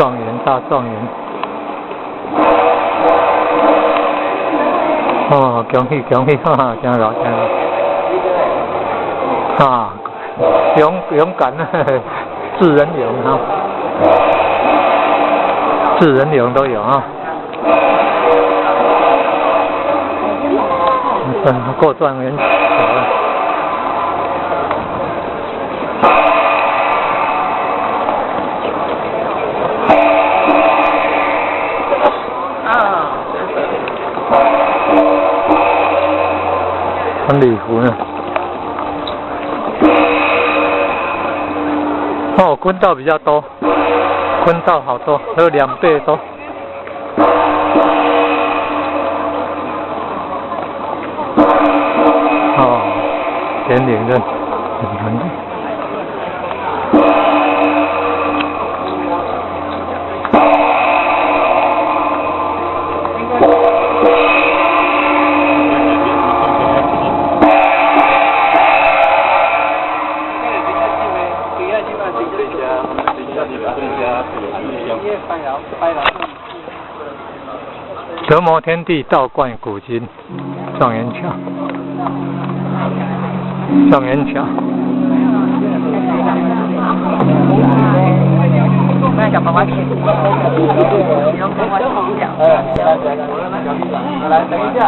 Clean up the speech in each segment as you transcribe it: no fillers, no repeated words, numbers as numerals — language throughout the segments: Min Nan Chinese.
狀元大狀元。哦，恭喜恭喜，哈哈，真老真老。啊，勇勇敢，智人勇哈，智人勇都有啊。過狀元橋了。穿禮服呢？哦，坤道比較多，坤道好多，還有2倍多。哦，田嶺的。德摩天地道觀古今，狀元橋，狀元橋。來，等一下。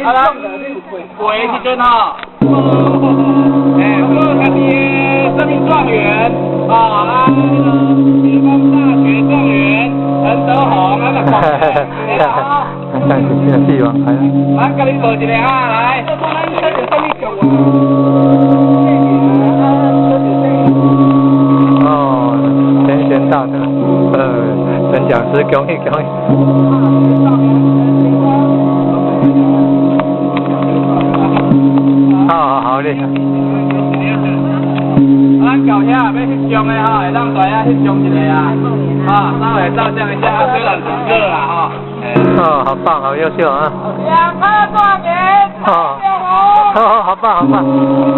好啦，过的时阵吼，哎，我家己的生命狀元啊，啊，那個理工大學狀元陳德宏，啊，個。咱甲你報一個啊，來。哦，陳賢大哥，陳講師，恭喜恭喜。好好厲害！咱到遐欲翕相的吼，會當在遐翕相一下啊，啊，稍微照相一下，雖然很熱啦吼。哦，好棒，好優秀啊！兩科狀元，哦，好好好棒，好棒，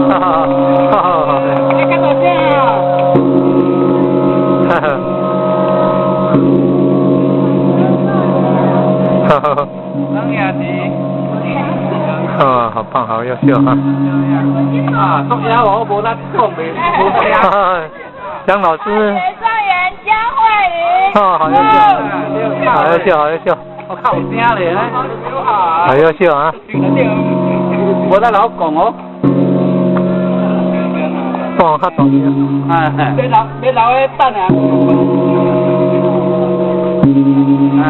哈哈，哈哈。你看到這啊？哈哈。哈哈。咱也是。哦，好棒，好優秀啊！啊，昨夜我無得講袂，無聽。江老師。狀元江慧雲。哦，好優秀，好優秀，好優秀。我較有聲咧，好優秀啊！無得老講哦。講較大聲。哎，別留，別留咧等啊。哎。